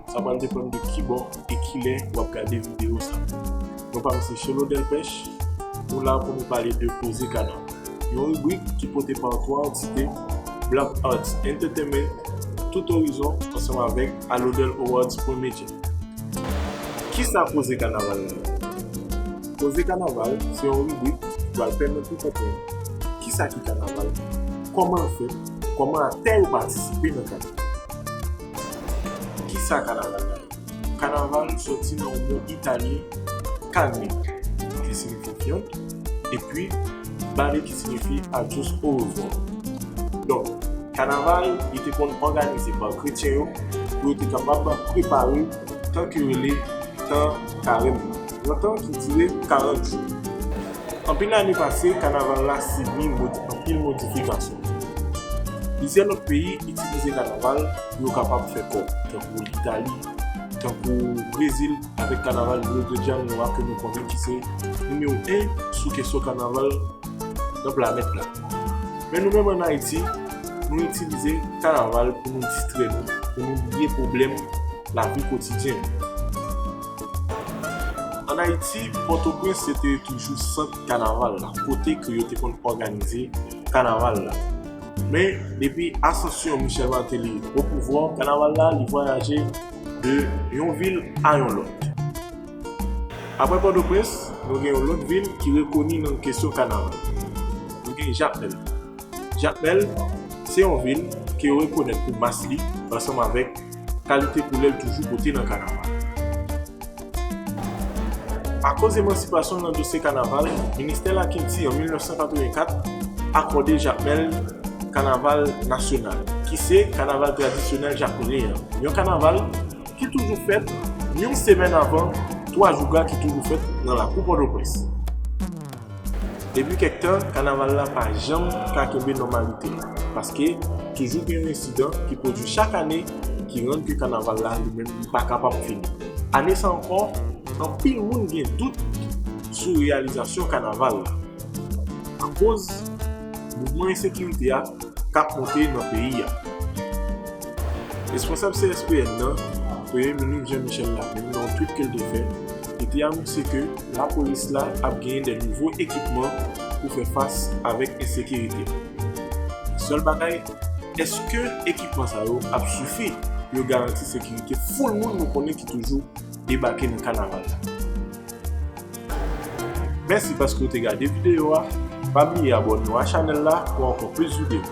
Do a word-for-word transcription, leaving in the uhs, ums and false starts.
Sa pral depann de ki bò e kilè w ap gade videyo sa. Non pa m se Shelo Delpech, nou la pou nou pale de Koze Kanaval, yon ribrik ki pote pa w twa antite, Black Arts Entertainment, Tout Horizon ansanm avèk Alodel Awards Premye Gen. Kisa Koze Kanaval la ye? Koze Kanaval se yon ribrik ki pral pèmèt ou konprann kisa ki kanaval, kòman l fèt, kòman aktè yo patisipe nan kanaval. Kisa kanaval la ye? Kanaval soti nan yon mo italyen, carne, ki siyifi vyann, epi vale, ki siyifi adios, orevwa. Donk, kanaval, li te konn òganize pa kretyen yo pou yo te kapab prepare tan ke yo rele tan karèm nan, yon tan ki dire karant jou. Anpil ane pase, kanaval la sibi mod-, anpil modifikasyon. Plizyè lòt peyi itilize kanaval pou yo kapab fè kòb, tankou Litali, tankou Brezil, avèk kanaval Rio de Janeiro a ke nou konnen ki se nimewo en sou kesyon kanaval nan planèt la. Men nou menm ann Ayiti, nou itilize kanaval pou nou distrè nou, pou nou bliye pwoblèm lavi kotidyen. Ann Ayiti, Pòtoprens se te toujou sant kanaval la, kote ke yo te konn òganize kanaval la. Men, depi asansyon Michel Martelly o pouvwa, kanaval la, li vwayaje de yon vil a yon lòt. Apre Pòtoprens, nou gen yon lòt vil ki rekoni nan kesyon kanaval. Nou gen Jakmèl. Jakmèl, se yon vil ke yo rekonèt pou mas li, ansanm avèk kalite koulè l toujou pote nan kanaval. Akoz emansipasyon nan dosye kanaval, Ministè Lakilti an mil nèf san katrevenkat akòde Jakmèl kanaval nasyonal, ki se kanaval tradisyonèl jakmelen an. Yon kanaval ki toujou fèt yon semèn avan twa Jouga ki toujou fèt nan lakou Pòtoprens. Depi kèk tan, kanaval la pa janm ka kenbe nòmalite l, paske toujou gen yon ensidan ki pwodui chak ane ki rann ke kanaval la li menm li pa kapab fini. Ane sa ankò, anpil moun gen dout sou reyalizasyon kanaval la, akoz mouvman ensekirite a k ap monte nan peyi a. Responsab C S P N nan, Premye Minis Jean Michel Laplime, nan yon tweet ke l te fè, li te anonse ke lapolis la ap genyen de nouvo ekipman pou fè fas avèk ensekirite. Sèl bagay, èske ekipman sa yo ap sifi pou yo garanti sekirite foul moun nou konnen ki toujou debake nan kanaval la? Mèsi paske w te gade videyo a. Pa bliye abòne w a chanèl la pou ankò plis videyo.